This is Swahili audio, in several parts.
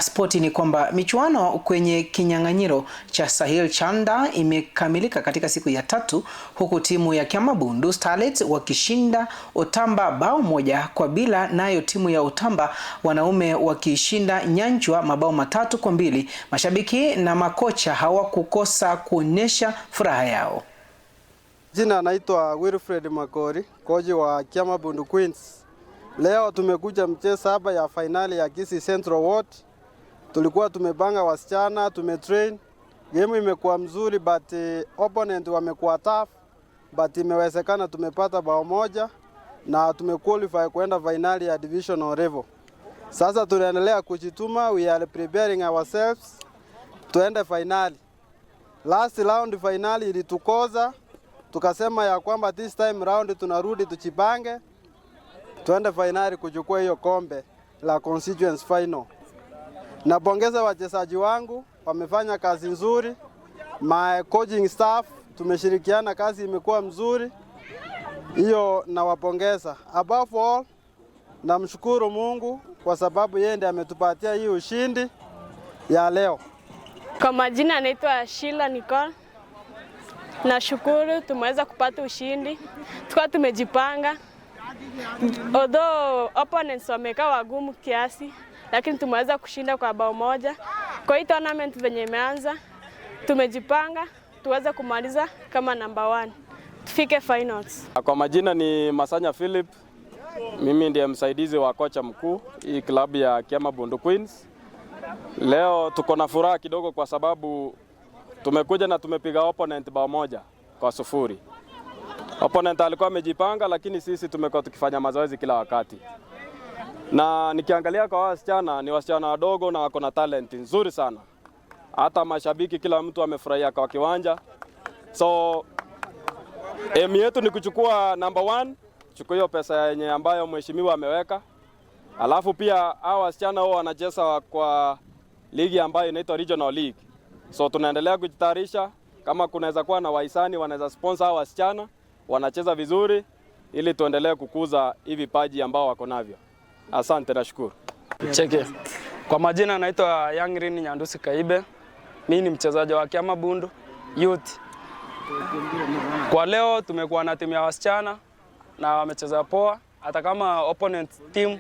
Spoti ni kwamba michuano kwenye kinyang'anyiro cha Sahil Chanda imekamilika katika siku ya tatu, huku timu ya Kiamabundu Starlets wakishinda Otamba bao 1-0, nayo timu ya Otamba wanaume wakishinda Nyanchwa mabao 3-2. Mashabiki na makocha hawakukosa kuonyesha furaha yao. Jina naitwa Wilfred Makori, kochi wa Kiamabundu Queens. Leo tumekuja mchezo saba ya finali ya Kisii Central Ward. Tulikuwa tumepanga wasichana, tumetrain. Game imekuwa mzuri but opponent wamekuwa tough, but imewezekana tumepata bao moja na tumequalify kwenda finali ya divisional level. Sasa tunaendelea kujituma, we are preparing ourselves tuende finali. Last round finali ilitukoza, tukasema ya kwamba this time round tunarudi tujipange tuende finali kuchukua hiyo kombe la constituency final. Napongeza wachezaji wangu, wamefanya kazi nzuri. My coaching staff tumeshirikiana, kazi imekuwa mzuri, hiyo nawapongeza. Above all, namshukuru Mungu kwa sababu yeye ndiye ametupatia hii ushindi ya leo. Kwa majina anaitwa Sheila Nicole. Nashukuru tumeweza kupata ushindi, tukawa tumejipanga, although opponents wamekaa wagumu kiasi, lakini tumeweza kushinda kwa bao moja. Kwa hii tournament venye imeanza, tumejipanga tuweze kumaliza kama number one, tufike finals. Kwa majina ni Masanya Philip, mimi ndiye msaidizi wa kocha mkuu hii klabu ya Kiamabundu Queens. Leo tuko na furaha kidogo kwa sababu tumekuja na tumepiga opponent bao 1-0. Opponent alikuwa amejipanga, lakini sisi tumekuwa tukifanya mazoezi kila wakati, na nikiangalia kwa wasichana, ni wasichana wadogo na wako na talent nzuri sana. Hata mashabiki, kila mtu amefurahia kwa kiwanja. So aim yetu ni kuchukua number one, chukua hiyo pesa yenye ambayo mheshimiwa ameweka. Alafu pia hao wasichana wao wanacheza kwa ligi ambayo inaitwa Regional League. So tunaendelea kujitayarisha, kama kunaweza kuwa na wahisani wanaweza sponsor hao wasichana wanacheza vizuri, ili tuendelee kukuza hivi vipaji ambao wako navyo. Asante, nashukuru. Cheke. Kwa majina naitwa Young Nyandusi Kaibe. Mimi ni mchezaji wa Kiamabundu Youth. Kwa leo tumekuwa na timu ya wasichana na wamecheza poa, hata kama opponent team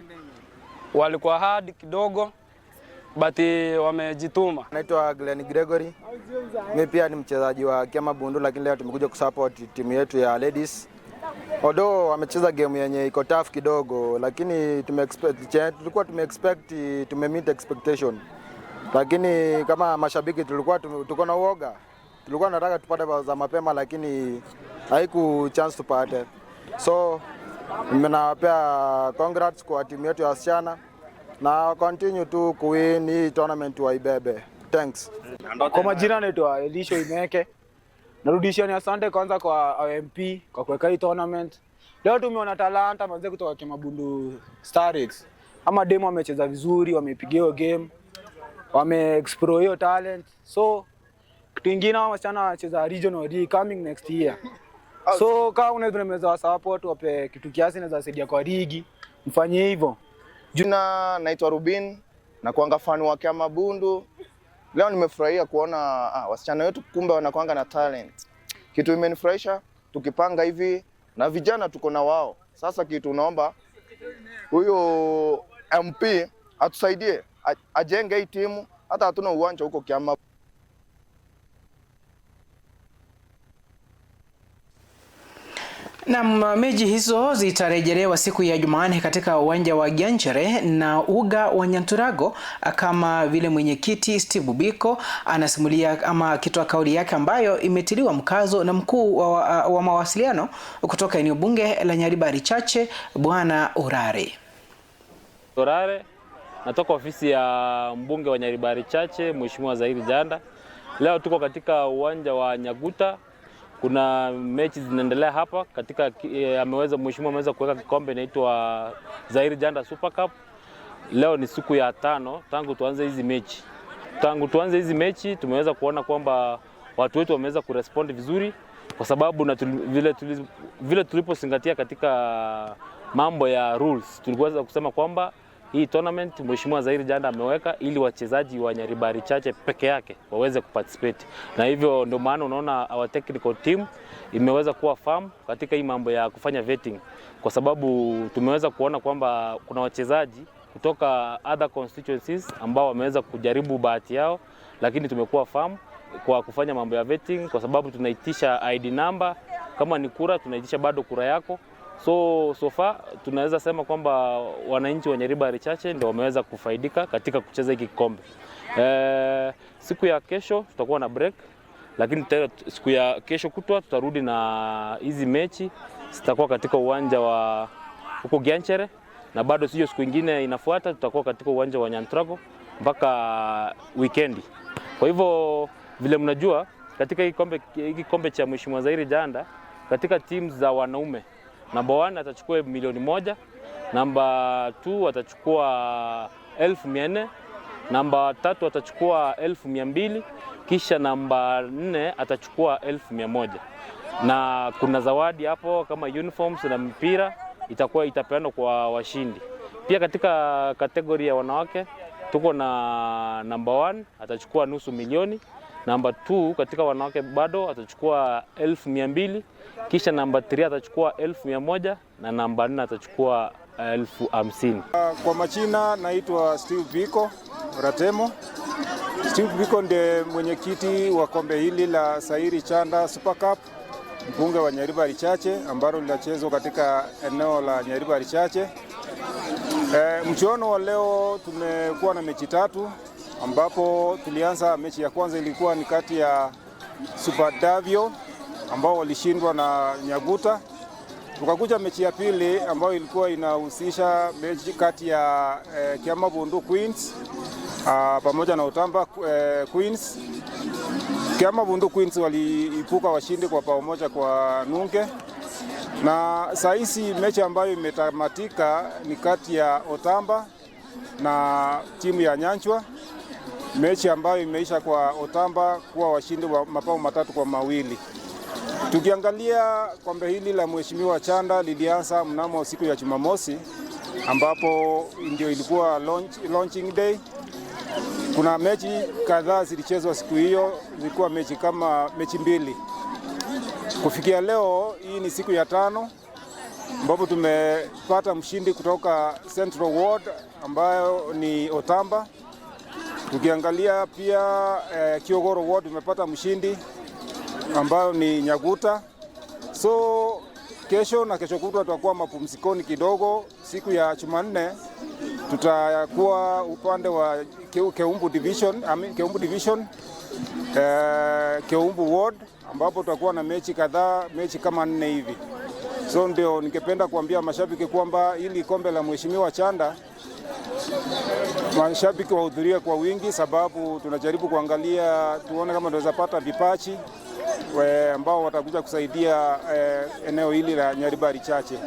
walikuwa hard kidogo, but wamejituma. Naitwa Glenn Gregory. Mimi pia ni mchezaji wa Kiamabundu, lakini leo tumekuja kusupport timu yetu ya ladies. Although wamecheza game yenye iko tough kidogo, lakini tulikuwa tume-expect tume-meet expectation, lakini kama mashabiki tulikuwa tuko na uoga, tulikuwa tunataka tupate bao za mapema, lakini haiku chance tupate. So nawapea congrats kwa timu yetu ya wasichana na continue tu kuwin hii tournament waibebe. Thanks. Kwa majina naitwa Elisho Imeke. Narudishia ni asante kwanza kwa MP kwa kuweka hii tournament. Leo tumeona talanta manze kutoka Kiamabundu Starlets. Ama demo wamecheza vizuri, wamepiga hiyo game, wame explore hiyo talent. So kitu kingine hao wasichana wanacheza regional league coming next year. So kama unaweza support, wape kitu kiasi naweza saidia kwa ligi, mfanye hivyo. Jina naitwa Rubin na kuanga fan wa Kiamabundu. Leo nimefurahia kuona wasichana wetu kumbe wanakuanga na talent. Kitu imenifurahisha tukipanga hivi na vijana tuko na wao. Sasa kitu naomba huyo MP atusaidie ajenge hii timu, hata hatuna uwanja huko Kiama. Na mechi hizo zitarejelewa siku ya Jumanne katika uwanja wa Gianchere na uga wa Nyanturago, kama vile mwenyekiti Steve Biko anasimulia ama akitoa kauli yake ambayo imetiliwa mkazo na mkuu wa mawasiliano kutoka eneo bunge la Nyaribari Chache, Bwana Orare. Orare, natoka ofisi ya mbunge wa Nyaribari Chache, Mheshimiwa Zairi Janda. Leo tuko katika uwanja wa Nyaguta. Kuna mechi zinaendelea hapa katika ameweza mheshimiwa ameweza kuweka kikombe inaitwa Zairi Janda Super Cup. Leo ni siku ya 5 tangu tuanze hizi mechi. Tangu tuanze hizi mechi tumeweza kuona kwamba watu wetu wameweza kurespond vizuri, kwa sababu na vile tulipozingatia katika mambo ya rules, tuliweza kusema kwamba Hii tournament Mheshimiwa Zairi Janda ameweka ili wachezaji wa Nyaribari Chache peke yake waweze kuparticipate, na hivyo ndio maana unaona our technical team imeweza kuwa firm katika hii mambo ya kufanya vetting, kwa sababu tumeweza kuona kwamba kuna wachezaji kutoka other constituencies ambao wameweza kujaribu bahati yao, lakini tumekuwa firm kwa kufanya mambo ya vetting, kwa sababu tunaitisha ID number, kama ni kura tunaitisha bado kura yako. So far tunaweza sema kwamba wananchi wa Nyaribari Chache ndio wameweza kufaidika katika kucheza hiki kikombe. Siku ya kesho tutakuwa na break, lakini tena siku ya kesho kutwa tutarudi na hizi mechi zitakuwa katika uwanja wa huko Gianchere, na bado sio siku ingine inafuata tutakuwa katika uwanja wa Nyantrago mpaka weekendi. Kwa hivyo vile mnajua katika hiki kombe cha Mheshimiwa Zairi Janda, katika timu za wanaume, namba 1 atachukua 1,000,000, namba 2 atachukua 400,000, namba 3 atachukua 200,000, kisha namba 4 atachukua 100,000. Na kuna zawadi hapo kama uniforms na mpira itakuwa itapeanwa kwa washindi. Pia katika category ya wanawake tuko na namba 1 atachukua 500,000, namba 2 katika wanawake bado atachukua 200,000, kisha namba 3 atachukua 100,000 na namba 4 atachukua 50,000. Kwa majina naitwa Steve Biko Ratemo. Steve Biko ndiye mwenyekiti wa kombe hili la Sairi Chanda Super Cup, mbunge wa Nyaribari Chache, ambalo linachezwa katika eneo la Nyaribari Chache. Mchuano wa leo tumekuwa na mechi tatu, ambapo tulianza mechi ya kwanza ilikuwa ni kati ya Super Davio ambao walishindwa na Nyaguta. Tukakuja mechi ya pili ambayo ilikuwa inahusisha mechi kati ya Kiamabundu Queens pamoja na Otamba Queens. Kiamabundu Queens waliipuka washindi kwa bao 1-0, na saa hizi mechi ambayo imetamatika ni kati ya Otamba na timu ya Nyanchwa, mechi ambayo imeisha kwa Otamba kuwa washindi wa mabao 3-2. Tukiangalia kombe hili la Mheshimiwa Chanda lilianza mnamo siku ya Jumamosi, ambapo ndio ilikuwa launching day. Kuna mechi kadhaa zilichezwa siku hiyo, zilikuwa mechi kama mechi mbili. Kufikia leo hii ni siku ya tano ambapo tumepata mshindi kutoka Central Ward ambayo ni Otamba. Tukiangalia pia Kiogoro Ward tumepata mshindi ambayo ni Nyaguta. So kesho na kesho kutwa tutakuwa mapumzikoni kidogo. Siku ya Jumanne tutakuwa upande wa Keumbu Division, I mean, Keumbu Division, Keumbu Ward ambapo tutakuwa na mechi kadhaa, mechi kama nne hivi. So ndio ningependa kuambia mashabiki kwamba hili kombe la Mheshimiwa Chanda mashabiki wahudhurie kwa wingi, sababu tunajaribu kuangalia tuone kama tunaweza pata vipaji ambao watakuja kusaidia eneo hili la Nyaribari Chache.